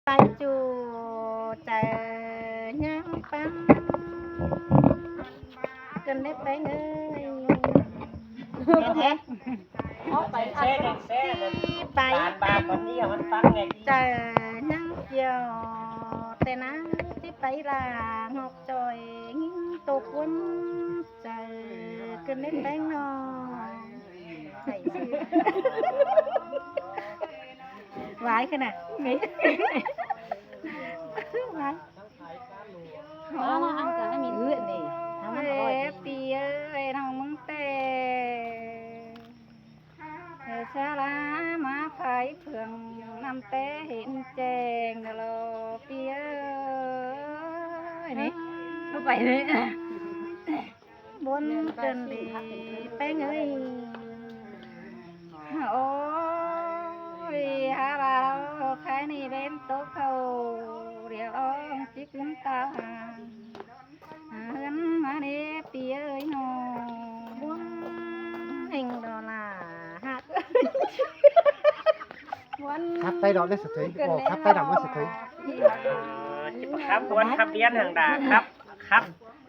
ໄປຈູ້ ໃຈຍັງປັງ ເກີນເດ້ແປ້ງເອີຍ ເຫັນແທ້ ເອົາໄປ ແຊະແຊະ ຊິໄປ ຕາມບາດຕອນນີ້ມັນຟັງແດ່ ໃຈຍັງກ່ຽວ ແຕ່ນາຊິໄປລາງ ຮອກຈ່ອຍຍິງຕົກວົນ ໃຈເກີນເດ້ແປ້ງນ້ອງ ໃຫ້ຊື່ ວາຍຂະໜາດນີ້ ວາຍ ເອົາມາ ເອົາກະໃຫ້ມີ ເອີ ນີ້ ເອົາມາ ເອີ ເອົາໄວ້ ປີເອີຍ ນ້ອງມຶງແຕ່ ເອີ ຊາລາມາໄຟເພິ່ງ ນຳແຕ່ເຫັນແຈ້ງ ດະລໍ ປີເອີຍ ນີ້ ເຂົ້າໄປເລີຍ ບົນເກີນດີແປ້ງເອີຍ ໂອ້ຍ ຫາວ່າເຮົາຂາຍນີ້ເວັນຕົກເຂົ້າ ດຽວອອງຈິກຂຶ້ນຕາຫາ ຫາເຮືອນມາເດ້ ປີເອີຍນ້ອງ ບົນເຮັງດອລາຮັກ ບົນ ຂັບໄປດອກເດ້ສະເທີຍ ໂອ້ ຂັບໄປດອກເດ້ສະເທີຍ ເອີ ຊິໄປຂັບມ່ວນຂັບລຽນຫັ້ນດາ ຂັບ ຂັບ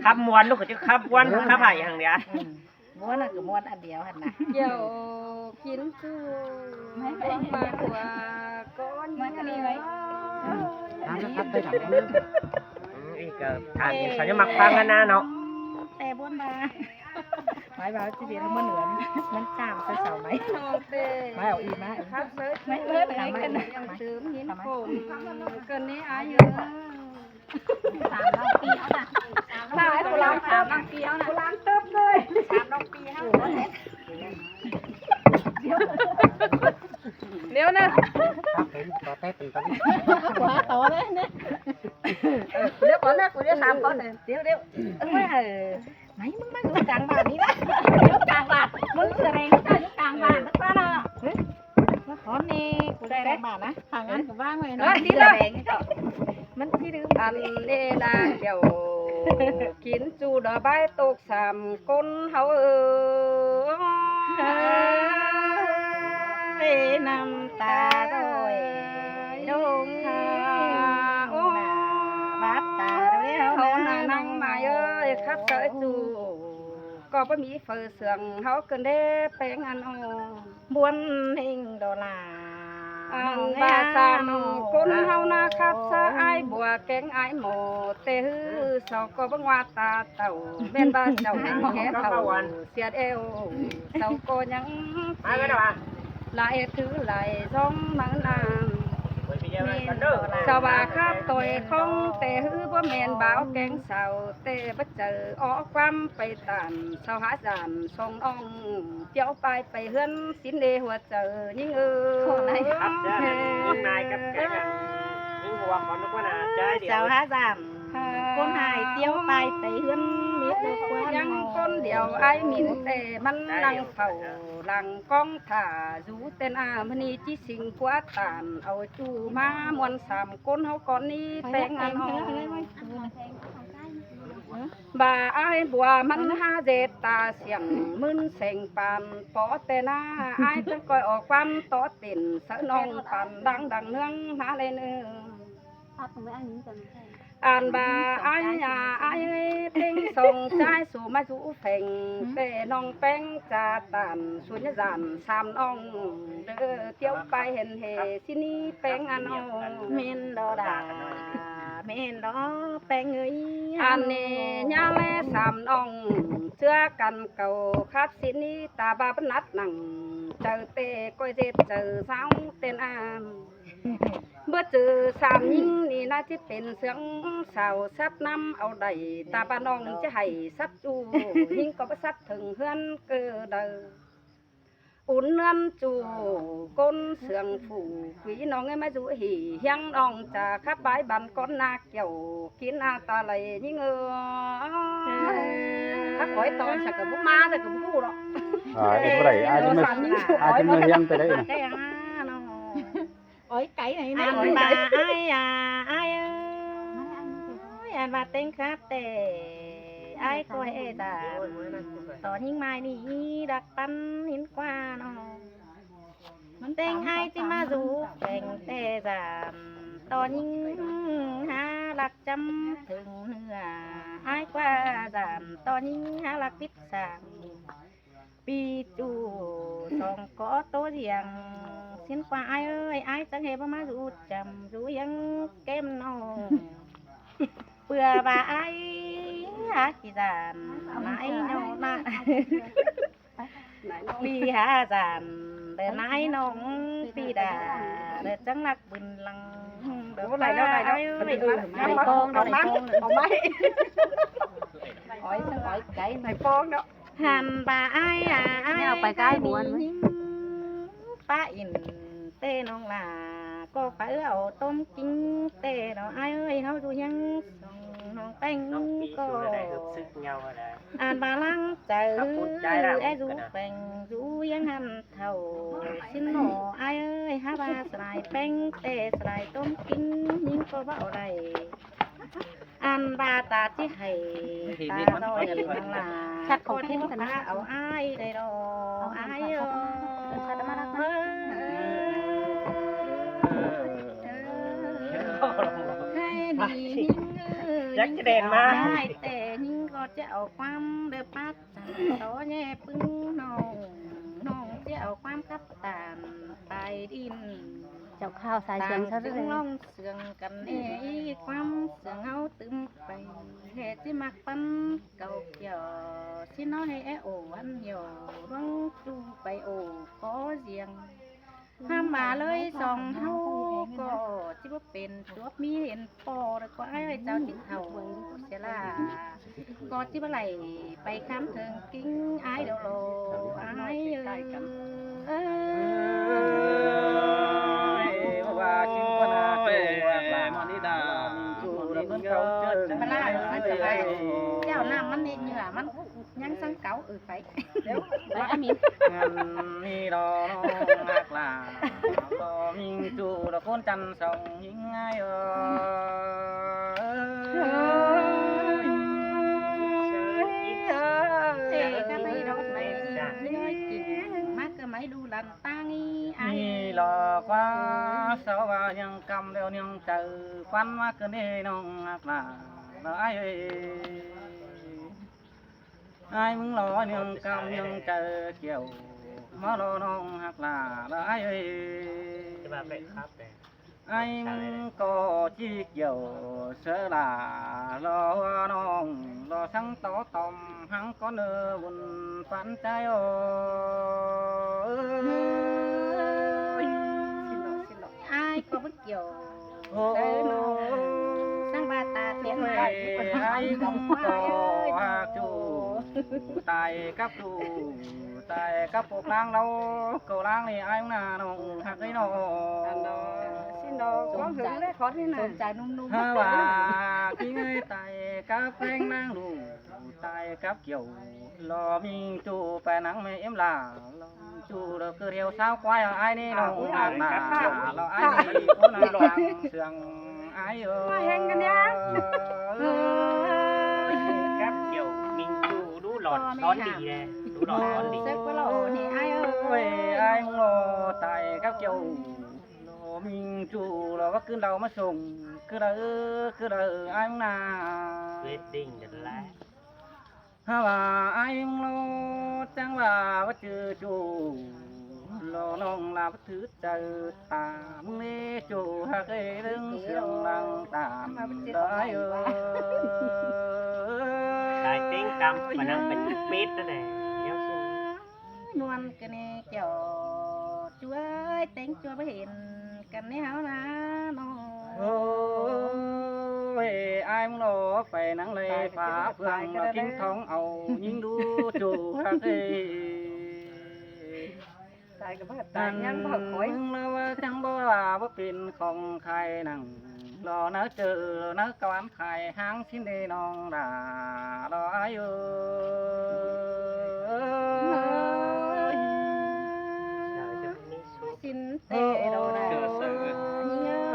ຂັບມ່ວນລູກ ຈະຂັບມ່ວນ ຂັບໄຫ້ຫັ້ນເດ ອືມ ມ່ວນນັ້ນກະມ່ວນອັນດຽວຫັ້ນນະ ກ່ຽວກິນຈູ້ ໄປມາກວ່າກ່ອນ ມາທາງນີ້ໄວ້ ຫາແນວຂັບໄປດອກ ອືມ ອີກກະ ທ່ານນີ້ເຂົາຈະມັກຟັງຫັ້ນນະເນາະ ແຕ່ບ່ອນວ່າ ໄປວ່າຊິເຮັດໃຫ້ມັນເຫຼືອ ມັນຕາມໃສ່ເສົາໄມ້ ໄມ້ອອກອີກ ໄມ້ ຄັບເສີຍ ໄມ້ເລີຍ ໄມ້ ໄມ້ ເສີມຫີນໂຄມ ເກີນນີ້ອາຍເອີຍ ສາມຮ້ອຍປີເຮົານະ ສາມຮ້ອຍ ສາມຮ້ອຍປີເຮົານະ ໂບລານເຕີບເລີຍ ສາມຮ້ອຍປີເຮົາ ດຽວນະ ຂໍຕໍ່ເລີຍນະ ເອີ ດຽວກ່ອນນະ ກູຈະຖາມກ່ອນເດີ ດຽວ ດຽວ ເອີ ໄໝ ມຶງມາຢູ່ກາງບ້ານນີ້ນະ ຢູ່ກາງບ້ານ ມຶງສະແດງເຈົ້າຢູ່ກາງບ້ານ ເອີ ມາຂໍແດ່ ກູໄດ້ກາງບ້ານນະ ຖ້າງານກະວາງໄວ້ນະ ເອີ ດີແລ້ວ ມັນຊິລືມ ອັນນີ້ນະ ດຽວກິນຈູ້ດອກບາຍຕົກສາມຄົນເຮົາເອີຍ ເອີຍ ນ້ຳຕາລອຍລົງ ໂອ້ຍ ບາດຕາແລ້ວ ເຮົານາງນາງໝາຍເອີຍ ຄັບເສີຍຈູ້ ກໍບໍ່ມີເຝີເຊື່ອງ ເຮົາເກີນເດ້ແປ້ງອັນອ່ອນ ບົນເຮັງດອລາ ອັນບາສາມຄົນເຮົານະ ຄັບສະອາຍບົວແກງອາຍໝໍ ແຕ່ຮືເຊົາກໍບັງວ່າຕາເຕົ້າ ແມ່ນວ່າເຈົ້າແກ່ເຖົ້າ ສຽດແອວ ເຈົ້າກໍຍັງ ມາແມ່ນວ່າ ຫຼາຍຖືຫຼາຍຊອງມັນນາ ສະຫວ່າຄາບຕ່ອຍຂອງແຕ່ ຄືບໍ່ແມ່ນບ່າວແກງສາວ ແຕ່ບໍ່ເຈີອອກຄວາມໄປຕານ ສາວຫາສານສອງນ້ອງ ຕຽວປາຍໄປເຮືອນສິນເດຫົວ ເຈົ້າຍິງເອີຍ ຂອງນາຍ ຄັບເຊີນນາຍກັບແຂກ ຍິງຫົວຂອງນະຄົນອາຈາຍດຽວ ເຈົ້າຫາສາມ ຄົນຫາຍຕຽວປາຍໄປເຮືອນມິດ ຍັງຄົນດຽວອາຍມິນແຕ່ມັນນັ່ງເຝົ້າຫຼັງກອງຖ້າຢູ່ແຕ່ນາ ມື້ນີ້ຈິສິງຜົວຕານ ເອົາຈູ້ມາມ່ວນສາມຄົນເຮົາກ່ອນນີ້ແປງອັນອ່ອນ ບາອ້າຍບົວມັນຫາເຈັດຕາສຽງ ມື່ນແສງປານປໍແຕ່ນາ ອ້າຍຈັ່ງກ່ອຍອອກຄວາມຕໍ່ເຕັ້ນ ເສີນອງປານດັງດັງເໜືອງນາແລເນີ ອັນບາອ້າຍອາອ້າຍເຕັງສອງຈາຍສູ່ມາຢູ່ແຝງ ແຕ່ນ້ອງແປງຈາຕານສຸຍຍາສານສາມນ້ອງ ເດີຕຽວໄປເຫັນເຫ ຊິໜີແປງອັນອອນ ແມ່ນດອລາ ແມ່ນດອແປງເອີຍ ອັນນີ້ຍາແລສາມນ້ອງເຈື່ອກັນເກົ່າ ຄັບສິໜີຕາບາບະນັດໜັງ ເຈີເຕກ້ອຍເຈັດເຈີສາວເຕັ້ນອາມ ເບີດເຈີສາມຍິງນີ້ນາ ຊິເປັນເຊື່ອງສາວຊັບນຳເອົາໄດ້ ຕາບານ້ອງຈະໃຫ້ຊັບຈູ້ ຍິງກໍບໍ່ຊັບເຖິງເຮືອນເກີດເດີ ອຸ່ນເຮືອນຈູ້ກົ້ນເຊື່ອງຜູ້ ຄຸຍນ້ອງເອີຍມາຢູ່ຫີຮຽງນ້ອງຈາ ຄັບບາຍບັນກ້ອນນາກ ກ່ຽວກິນອາຕາໄຫຼຍິງເອີຍ ຄັບອອຍຕອນສັກກະບໍ່ມາ ແຕ່ກະບໍ່ຮູ້ດອກ ອາຍບໍ່ໄດ້ ອາຍຈະມາ ອາຍຈະມາຮຽງໄປໄດ້ນະ ອອຍໄກໄຫນ ອັນວ່າອ້າຍອາອ້າຍເອີຍ ອັນວ່າເຕັງຄັບແຕ່ ອ້າຍກໍເອດາ ຕອນຍິງມາຍນີ້ດັກປັນຫີນກວ່ານ້ອງ ເຕັງອ້າຍຊິມາຢູ່ແຂວງແຕ່ສາມ ຕ ຕໍ່ຍິງຫາລັກຈຳເຖິງເນື້ອ ອ້າຍກວ່າຢ້ານຕໍ່ຍິງຫາລັກປິດສ້າງ ປີຈູສອງກໍໂຕດຽງ ສິນກວ່າອ້າຍເອີຍ ອ້າຍຈັກເຮັດບໍ່ມາຢູ່ຈຳຢູ່ຫຍັງແກ້ມນ້ອງ ເພື່ອວ່າອ້າຍຫາຂີ້ຢ້ານນາຍນ້ອງນະ ປີຫາຢ້ານເດີນາຍນ້ອງປີດາ ເດີຈັງລັກບືນຫຼັງເດີ ໂອ້ ໄດ້ແລ້ວ ໄດ້ແລ້ວ ເອີຍ ໄດ້ປອງ ໄດ້ປອງ ເອົາໄມ້ ອ້ອຍ ອ້ອຍໄກ ໄດ້ປອງເນາະ ຫັ້ນວ່າອ້າຍ ອ້າຍ ແນວໄປກາຍບວນ ປ້າອິນ ແຕ່ນ້ອງຫຼ້າກໍໄປເອົາຕົ້ມກິນແຕ່ເນາະ ອ້າຍເອີຍ ເຮົາຢູ່ຫຍັງສອງນ້ອງແປ້ງກໍ ອັນວ່າລ້າງໃຈ ແອຢູ່ແປ້ງຢູ່ຫຍັງຫັ້ນເຖົ້າ ຊິນໜໍ ອ້າຍເອີຍ ຫາວ່າສະຫຼາຍແປ້ງແຕ່ສະຫຼາຍຕົ້ມກິນ ຍິງກໍເວົ້າໄດ້ ອັນວ່າຕາຊິໃຫ້ຕານ້ອຍນ້ອງຫຼ້າ ຄັດຂອງເພິ່ນ ກໍຊິບໍ່ພາເອົາອ້າຍໄດ້ດອກ ອ້າຍເອີຍ ໃຫ້ດີຍິງເອີຍ ຢາກຈະແດນມາ ຍິງກໍອ້າຍ ແຕ່ຍິງກໍຈະເອົາຄວາມເດີປາດ ຕໍ່ແຍ່ປຶ້ງນ້ອງ ນ້ອງຈະເອົາຄວາມກັບຕານປາຍດິນ ເຈົ້າຂ້າວສາຍເສຍງເຂົາເດີ ຕາງຈຶ່ງລ່ອງເຊື່ອງກັນແນ່ ຄວາມເຊື່ອງເຮົາຕື່ມໄປ ແທ້ຊິມັກປັນເກົ່າກ່ຽວ ຊິນ້ອຍແອໂອອັນຫຽວ ລວງຈູໄປໂອກໍສຽງ ຫ້າມວ່າເລີຍສອງເຮົາກໍຊິບໍ່ເປັນ ຕົວມີເຫັນພໍແລ້ວກໍອ້າຍເຈົ້າຊິເຖົ້າເສຍລາ ກໍຊິບໍ່ໄຫຼໄປຄຳເຖິງກິ່ງອ້າຍດອກຫຼໍອ້າຍເອີຍ ວ່າຊິບໍ່ໜ້າຕົວຫຼານນີ້ດາ ບາລາເອີຍ ມັນສະບາຍ ເຈົ້ານ້ຳມັນນີ້ເຫຍື່ອມັນ ຍັງສັງເກົາ ເອີ ໄປ ໄປອາມິນ ງານນີ້ດອກນ້ອງຮັກຫຼ້າ ດອກຍິງຈູດອກໂກນຈັນສອງຍິງອ້າຍເອີຍ ເອີຍ ມາເກີດໃໝ່ດູຫຼັນຕາງອີອ້າຍ ນີ້ດອກວ່າສາວວ່າຍັງກຳແລ້ວຍັງໃຈ ຄວັນມາເກີດນີ້ນ້ອງຮັກຫຼ້າ ດອກອ້າຍເອີຍ ອ້າຍມຶງລໍເນື່ອງກຳເນື່ອງໃຈກ່ຽວ ມາລໍນ້ອງຮັກຫຼ້າລະອ້າຍເອີຍ ຈະວ່າໄປຄັບແຕ່ ອ້າຍມຶງກໍຈີ່ກ່ຽວເສີຫຼ້າ ລໍຫົວນ້ອງ ລໍສັງຕໍ່ຕ່ອມ ຫັງກໍເນີວຸນປັນໃຈໂອ ອ້າຍກໍບໍ່ກ່ຽວ ໂອ້ ເສີໜໍ ສັງວ່າຕາເປັນໄດ້ ອ້າຍກໍຮັກຈູ່ ຕາຍກັບຈູ່ ຕາຍກັບພວກລາງເຮົາ ກໍລາງນີ້ອ້າຍນານ້ອງຮັກເອີຍນ້ອງ ອັນດອກ ຊິນດອກ ຄວາມຫຶງເດ້ຂໍທີ່ນະ ສົນໃຈໜຸ່ມໆ ຫາວ່າກິ້ງເອີຍ ຕາຍກັບແພງນາງລູກ ຕາຍກັບກ່ຽວ ລໍມີຈູ່ໄປນາງແມ່ເອັມລາ ຈູ່ລະຄືດຽວສາວຄວາຍ ອ້າຍນີ້ນ້ອງນາ ລໍອ້າຍນີ້ຄົນນາເຊື່ອງອ້າຍເອີຍ ມາແຮງກັນເດ້ ກັບກ່ຽວມິງຈູ່ດູຫຼອນຊ້ອນດີແລະ ດູຫຼອນຊ້ອນດີ ເສິກບໍ່ຫຼໍນີ້ອ້າຍເອີຍ ອ້າຍມຶງຫຼໍຕາຍກັບກ່ຽວ ລໍມິງຈູ່ລໍວ່າຄືນເຮົາມາສົ່ງ ຄືລະເອີ ຄືລະເອີ ອ້າຍມຶງນາ ເວດດິ້ງກັນແລ້ວ ຫາວ່າອ້າຍມຶງໂລດ ຈັ່ງວ່າວ່າຈື່ຈູ່ ລໍນ້ອງລາບຖືໃຈຕາມຶງເດ້ ຈູ່ຮັກເອີຍເລື່ອງເຊື່ອງຫຼັງຕາມເດີເອີຍ ຕາຍເຕັງກຳປະນັງໄປຕິດປິດນັ້ນແຫຼະ ນວນກະເນແກ້ວ ຈູ່ເອີຍ ແຕ່ງຈົວບໍ່ເຫັນ ກັນແນ່ເຮົານານ້ອງ ໂອ້ຍ ອ້າຍມຶງໂລ ໄປນັ່ງໃນຝາເຟືອງ ມາກິນທອງເອົາຍິງດູ ຈູ່ຮັກເອີຍ ຕາຍກໍບໍ່ຕາຍ ຍັງບໍ່ຄ່ອຍ ມຶງລະວ່າຈັ່ງບໍ່ວ່າບໍ່ເປັນຂອງໃຄນັ່ງ ລໍນາເຈີນາກະວັນ ຂາຍຫາງຊິນເດນ້ອງດາ ລໍອາຍຸ ຊິນເຕໂດດາ ໂ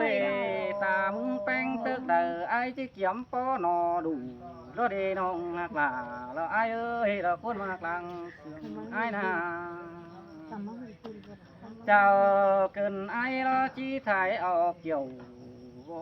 ອ້ຍ ຕາມຶງແປ້ງເຕີກໃດ ອາຍຊິກຽມປໍໜໍດູ ລໍເດນ້ອງຮັກຫຼ້າ ລໍອາຍເອີຍ ລໍຄົນມາກລັງ ອາຍນາ ເຈົ້າເກີນອາຍລໍຈີ່ຖ່າຍເອົາກ່ຽວ ບໍ່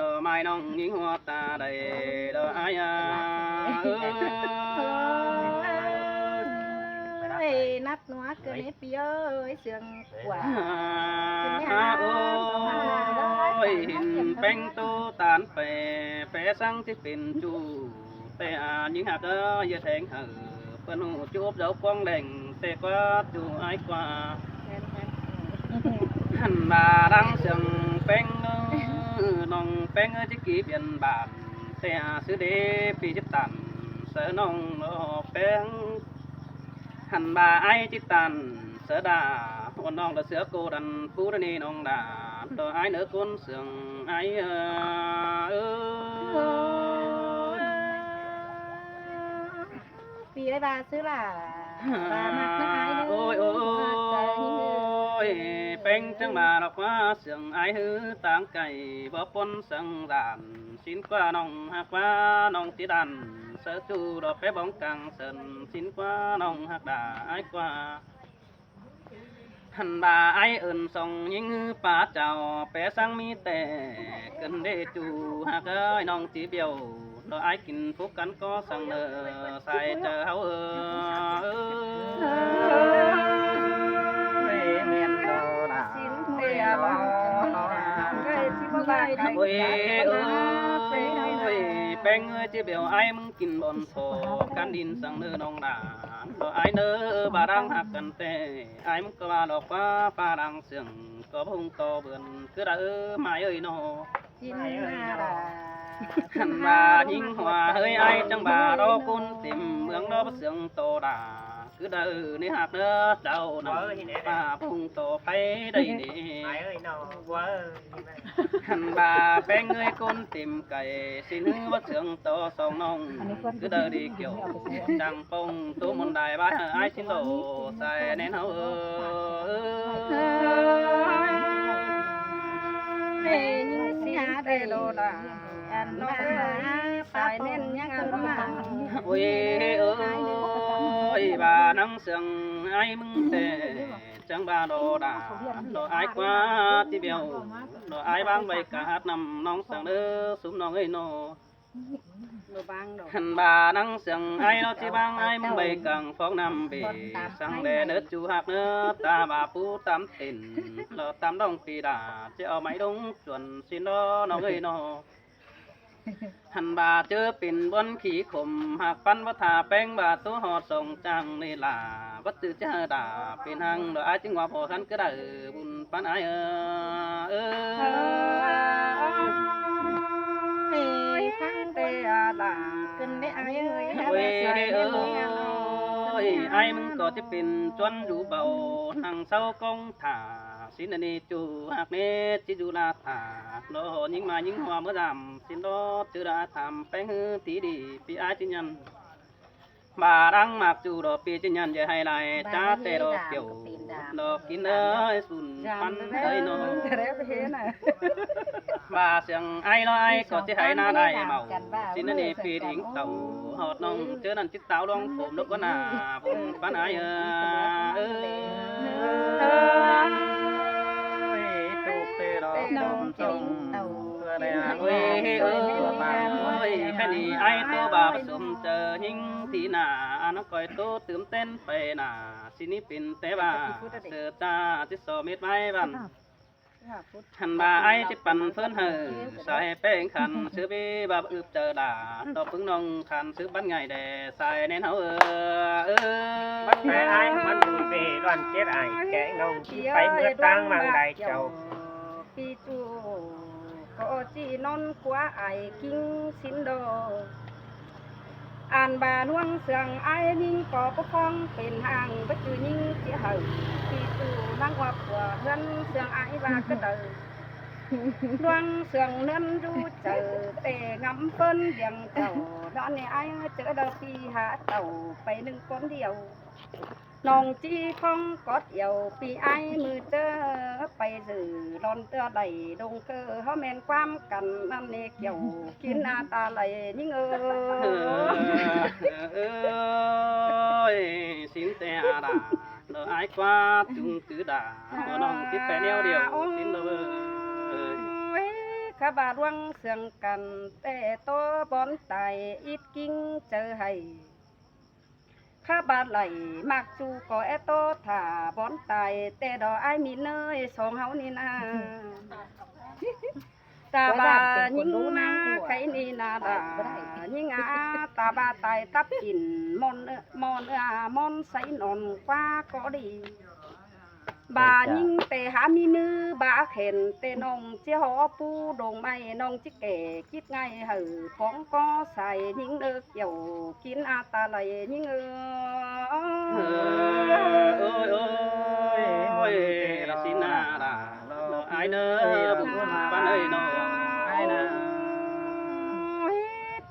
ດອກໄມ້ນ້ອງຍິງຫົວຕາໄດ້ດອກອ້າຍເອີຍ. ເອີຍ ນັດໜັວເກີນໃຫ້ປີເອີຍ ເຊື່ອງກວ່າ ໂອ້ຍ ເຫັນແປ້ງໂຕຕານແປ ແປສັງຊິເປັນຈູ ແຕ່ອາຍິງຫາກເອີຍ ຢ່າແທງໃຫ້ເພິ່ນຮູ້ຈູບເຈົ້າຂອງແດງ ແຕ່ກວ່າຈູອ້າຍກວ່າ ຫັ້ນວ່າດັງເສຍງແປ້ງເອີຍ ນ້ອງແປ້ງເອີຍ ຈິກກີບຽນບານ ແຕ່ອາຊື່ເດປີຈິບຕັນ ເສີນ້ອງແປ້ງ ຫັ້ນວ່າອ້າຍຈິກຕັນ ເສີດາ ໂອນນ້ອງດາເສືອໂກດັນ ປູດານີນ້ອງດາ ດອກອ້າຍເນີຄົນເສືອງອ້າຍເອີຍ. ປີເອີຍວ່າຊື່ຫຼ້າ ວ່າມັກນະອ້າຍເດີ ໂອ້ຍ ໂອ້ຍ ແປ້ງຈັ່ງວ່າດອກວ່າເສືອງອ້າຍ ຫືຕາງໄກບໍ່ປົນສັງດານ ສິນກວ່ານ້ອງຮັກວ່ານ້ອງຕິດດັນ ເສີຈູດອກແປບ້ອງກາງເສີນ ສິນກວ່ານ້ອງຮັກດາອ້າຍກວ່າ ຫັ້ນວ່າອ້າຍເອີ້ນສອງຍິງປາເຈົ້າ ແປສັງມີແຕ່ເກີນເດຈູ ຫາກເອີຍນ້ອງຈີບຽວ ດອກອ້າຍກິນພູກັນກໍສັງເດີ ສາຍໃຈເຮົາເອີຍ ແມ່ນດອກຫຼ້າ ສິນເຕລາ ເອີຍ ເອີຍ ແປ້ງເອີຍ ຈິແບວອ້າຍມຶງກິນບ່ອນໂພ ກັນດິນສັງເດີນ້ອງຫຼ້າ ດອກອ້າຍເດີ ບາດາງຮັກກັນແທ້ ອ້າຍມຶງກໍວ່າດອກວ່າຟ້າດັງເສຍງ ກໍພຸງຕໍ່ເບືອນ ຄືດາເອີ ມາເອີຍເນາະ. ຈິນນາດາ ຄັນວ່າຍິງຫົວເຮີຍ ອ້າຍຈັ່ງວ່າດອກກຸນຕິມ ເມືອງດອກເສືອງໂຕດາ ຄືດາເອີ ໃນຮັກເດີເຈົ້ານຳ ມາພຸງຕໍ່ໃຜໄດ້ນີ້ ອ້າຍເອີຍເນາະ ເອີຍ ຄັນວ່າແປ້ງເອີຍ ກຸນຕິມໄກ່ ຊິນຮືວ່າເສືອງຕໍ່ສອງນ້ອງ ຄືດາເອີ ດີກ່ຽວຈັ່ງ ປົງໂຕມົນໄດ້ວ່າອ້າຍຊິໂລໃສ່ແນ່ນເຮົາເອີຍ ຍິງສິເຕໂລລາ ອັນນ້ອງເອີຍ ສາຍແໜ້ນຍັງອັນມາ ໂອ້ຍ ໂອ້ຍ ວ່ານາງເຊື່ອງອ້າຍມຶງແທ້ ຈັ່ງວ່າໂລດາ ໂລອ້າຍກວ່າທີ່ແວວ ໂລອ້າຍວາງໄວ້ກະຫັດນຳນ້ອງສັງເດີ ຊຸມນ້ອງເອີຍເນາະ. ບໍ່ບາງດອກ ຄັນວ່ານາງເຊື່ອງອ້າຍ ລາວຊິວາງອ້າຍມຶງໄວ້ກາງຟອງນ້ຳເບ ສັງແດ່ເນີດຈູຮັກເນີດ ຕາວ່າປູຕາມເຕັນ ລາວຕາມດອງປີດາ ຈະເອົາໄມ້ດົງຈວນສິນດອນ້ອງເອີຍເນາະ. ຄັນວ່າເຈີເປັນບ່ອນຂີ້ຂົມ ຫາກປັນວ່າຖ້າແປ້ງວ່າໂຕຮອດສອງຈາງນີ້ລາ ບໍ່ຈື່ຈະດາເປັນຫັງດອກ ອ້າຍຈຶ່ງວ່າພໍຄັນກະໄດ້ບຸນ ປານອ້າຍເອີຍ ເອີຍ ຟັງແຕ່ອາລາ ຂຶ້ນໄດ້ອ້າຍເອີຍ ໂອ້ຍ ເອີຍ ອ້າຍມຶງກໍຈະເປັນຈວນຢູ່ເບົາ ນັ່ງເຊົາກອງຖ້າ ສິນອັນນີ້ຈູຮັກເນດ ຊິຢູ່ລາຖ້າ ໂລຍິງມາຍິງຫົວເມື່ອດຳ ສິນໂລຈື່ລາຖາມແປ້ງຮືທີ່ດີ ປີອ້າຍຈິຍັນ ບາດັງໝາກຈູດອກ ປີຈິຍັນຢ່າໃຫ້ຫຼາຍ ຈ້າແຕ່ດອກກ່ຽວ ດອກກິນເອີຍ ສຸນປັນເອີຍນ້ອງ ບາສຽງໄອລອຍກໍຊິໃຫ້ໜ້າໄດ້ເມົາ ຊິນນີ້ປີດິງເຕົາ ຮອດນ້ອງເຈີນັ້ນຈິດຕາວລວງຜົມ ດອກກໍໜ້າບຸນປັນອາຍເອີຍ ເອີຍ ຕຸກເຕດອກດົມຊົງ ເພື່ອໄດ້ອາຍເອີຍ ເອີຍ ແຄ່ນີ້ອາຍໂຕບາປະສົມເຈີ ຍິງທີ່ໜ້າ ອັນນັ້ນກ້ອຍໂຕຕື່ມເຕັ້ນໄປໜ້າ ຊິນີ້ເປັນແຕ່ວ່າເສືອຈ້າ ຊິສໍເມັດໄມ້ບ້ານ ຫັ້ນວ່າອ້າຍຊິປັນເພິ່ນໃຫ້ ສາຍແປ້ງຂັນ ຊື່ບີບາບອຶບເຈີດາ ດອກປຶງນ້ອງຂັນ ຊື່ບັນໃຫຍ່ແດ່ ສາຍແໜ້ນເຮົາເອີຍ ເອີຍ ບັດແປອ້າຍມັນເປລອນເຈັດອ້າຍ ແກງນ້ອງຊິໄປເມືອຕ່າງວັງໄດ້ເຈົ້າ ປີຈູ ກໍຈີນອນກົວອ້າຍກິງສິນດອກ ອ່ານບານວງເຊື່ອງອ້າຍຍິງກໍປະຄອງເປັນຮ່າງ ບໍ່ຈື່ຍິງຊິເຮີ ປີຈູນາງວ່າຜົວເຮືອນເຊື່ອງອ້າຍວ່າກະເດີ ດວງເຊື່ອງເນີນຢູ່ເຈີ ແຕ່ງຳເພິ່ນວຽງເຈົ້າ ດອນນີ້ອ້າຍເຈີດອກປີຫາເຕົ້າ ໄປໜຶ່ງຄົນດຽວ ນ້ອງຈີຄອງກອດອຽວ ປີອ້າຍມືເຈີໄປເຈີ ລອນເຕີໄດ້ດົງເກີ ເຮົາແມ່ນຄວາມກັນນັ້ນເນກຽວ ກິນອາຕາໄຫຼຍິງເອີຍ ເອີຍ ສິນແຕ່ອາດາ ເດີອ້າຍກວ່າຈຸງຈື່ດາ ເອົານ້ອງຕິດໄປແນວດຽວ ສິນເອີຍ ເອີຍ ຂະບາດວງເຊື່ອງກັນ ແຕ່ໂຕບອນຕາຍ ອິດກິງເຈີໃຫ້ ຂະບາດໄຫຼມາກຈູກໍແອໂຕຖ້າບອນຕາຍ ແຕ່ດອກອ້າຍມີເນີຍສອງເຮົານີ້ນາ ຕາບາຍິງມາໄຄນີ້ນາດາ ຍິງອາຕາບາຕາຍຕັບກິນ ມອນເອ ມອນເອ ມອນໃສນອນກວ່າກໍດີ ບາຍິງແຕ່ຫາມີມືບາແຂນ ແຕ່ນ້ອງຊິຫໍປູດົງໄມ້ ນ້ອງຊິແກ່ຈິດງ່າຍໃຫ້ຂອງກໍສາຍຍິງເອີກ ກ່ຽວກິນອາຕາໄຫຼຍິງເອີຍ ເອີຍ ເອີຍ ເອີຍ ສິນນາດາ ນ້ອງອ້າຍເນີ ບຸນປານເອີຍນ້ອງອ້າຍນາ ໂອ້ຍ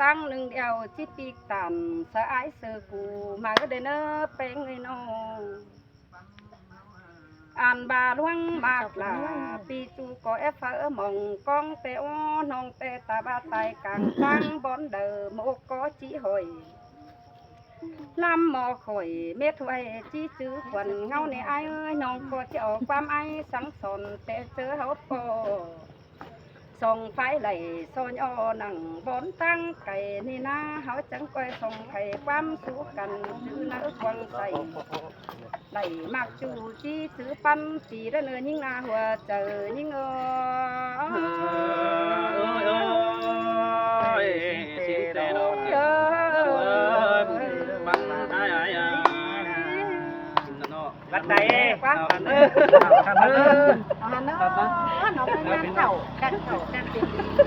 ຕັ້ງໜຶ່ງດຽວຊິປີກຕັນ ສະອາຍເສືອກູ ມາເດີເນີ ແປ້ງເອີຍນ້ອງ ອ່ານບາຫຼວງມາກຫຼາ ປີຈູກໍແອບເຝົ້າມອງ ກອງແຕ່ໂອ ນ້ອງແຕ່ຕາບາຕາຍກາງທາງ ບ່ອນເດີໂມກກໍຈີຫອຍ ລຳໝໍຂ້ອຍເມັດໄວ້ຈີຈື່ຂວັນ ເງົາແນ່ອ້າຍເອີຍ ນ້ອງກໍຈະເອົາຄວາມອ້າຍສັ່ງສອນ ແຕ່ເຈີເຮົາພໍ ສ່ອງໄຟໄຫຼຊອຍອໍນັ່ງບ່ອນຕັ້ງໄກນີ້ນາ ເຮົາຈັ່ງກອຍສ່ອງໄຂຄວາມສຸກກັນ ຈື່ນາກວາງໃສ ໄຫຼມັກຈູຈີຊື້ປັນ ຕີເດີເນີຍິງນາຫົວໃຈຍິງເອີຍ ເອີຍ ເອີຍ ເອີຍ ເອີຍ ເອີຍ ເອີຍ ເອີຍ ເອີຍ ເອີຍ ເອີຍ ວັດໃດ ເອີ ເອີ ເອີ ເອົາຫັ້ນເນາະ ເອົາຫັ້ນເນາະ ເອົາກັນເຂົ້າກັນເປັນ